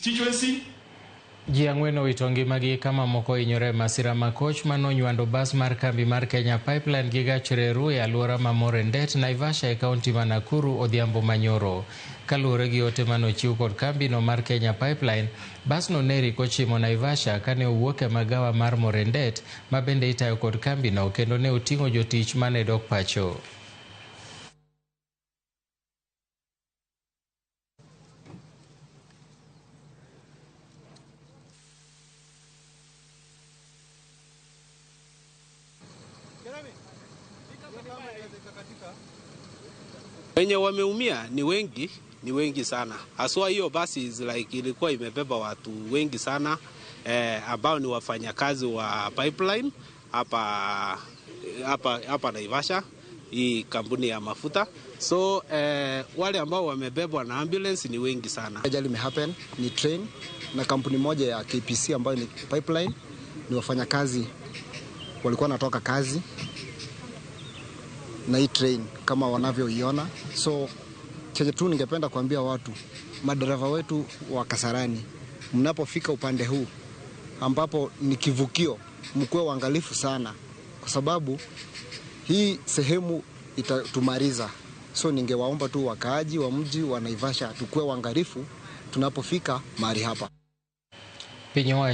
Constituency. Ji ang'wen owito ngimagi ka mamoko ohinyore e masira ma koch manonywando bas mar kambi mar Kenya Pipeline gi gach reru e alwora ma Morendet, Naivasha e kaunti ma Nakuru odhiambo manyoro. Kaluwore gi ote manochiw kod kambino mar Kenya Pipeline, basno ne rik ochimo Naivasha kane owuok e magawa mar Morendet ma bende itayo kod kambino kendo ne oting'o jotich mane dok pacho. Wenye wameumia ni wengi sana. Haswa hiyo basi is like ilikuwa imebeba watu wengi sana ambao ni wafanyakazi wa pipeline hapa Naivasha, hii kampuni ya mafuta. So wale ambao wamebebwa na ambulance ni wengi sana. Ajali imehappen ni train na kampuni moja ya KPC ambayo ni pipeline, ni wafanyakazi walikuwa wanatoka kazi na hii train kama wanavyoiona. So chenye tu ningependa kuambia watu, madereva wetu wa Kasarani, mnapofika upande huu ambapo ni kivukio, mkuwe waangalifu sana, kwa sababu hii sehemu itatumaliza. So ningewaomba tu wakaaji wa mji wa Naivasha tukuwe waangalifu tunapofika mahali hapa. Piny owacho